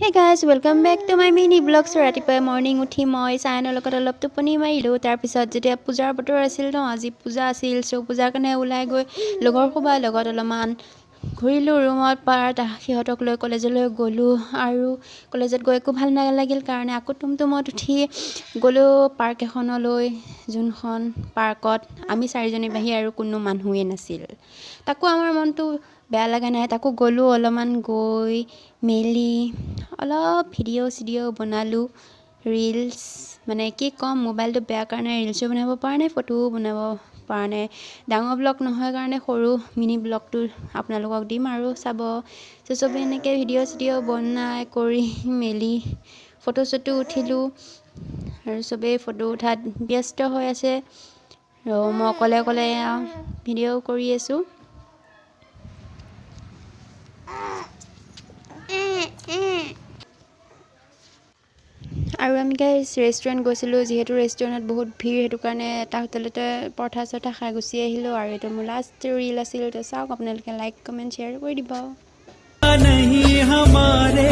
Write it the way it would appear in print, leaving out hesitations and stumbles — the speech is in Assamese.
Hey guys, welcome back to my mini vlogs. ৰাতিপুৱাই মৰ্ণিং উঠি মই চায়নৰ লগত অলপ টোপনি মাৰিলোঁ। তাৰপিছত যেতিয়া পূজাৰ বতৰ আছিল ন, আজি পূজা আছিল, চ' পূজাৰ কাৰণে ওলাই গৈ লগৰ সোবাৰ লগত অলপমান ঘূৰিলোঁ। ৰুমত পাৰ সিহঁতক লৈ কলেজলৈ গ'লোঁ আৰু কলেজত গৈ একো ভাল নালাগিল কাৰণে আকৌ টুমটুমত উঠি গ'লোঁ পাৰ্ক এখনলৈ, যোনখন পাৰ্কত আমি চাৰিজনীৰ বাহিৰে আৰু কোনো মানুহেই নাছিল। তাকো আমাৰ মনটো বেয়া লগা নাই, তাকো গ'লোঁ অলপমান, গৈ মেলি অলপ ভিডিঅ' চিডিঅ' বনালোঁ, ৰিলচ। মানে কি ক'ম, মোবাইলটো বেয়া কাৰণে ৰিলচো বনাব পৰা নাই, ফটোও বনাব পৰা নাই। ডাঙৰ ব্লগ নহয় কাৰণে সৰু মিনি ব্লগটো আপোনালোকক দিম আৰু চাব। চ' চবেই এনেকৈ ভিডিঅ' চিডিঅ' বনাই কৰি মেলি ফটো চটো উঠিলোঁ আৰু চবেই ফটো উঠাত ব্যস্ত হৈ আছে আৰু মই অকলে অকলে ভিডিঅ' কৰি আছোঁ। আৰু আমি গাইজ ৰেষ্টুৰেণ্ট গৈছিলোঁ, যিহেতু ৰেষ্টুৰেণ্টত বহুত ভিৰ, সেইটো কাৰণে এটা হোটেলতে পৰঠা চৰঠা খাই গুচি আহিলোঁ। আৰু এইটো মোৰ লাষ্ট ৰিল আছিল, তো চাওক আপোনালোকে, লাইক কমেণ্ট শ্বেয়াৰ কৰি দিব। नहीं हमारे।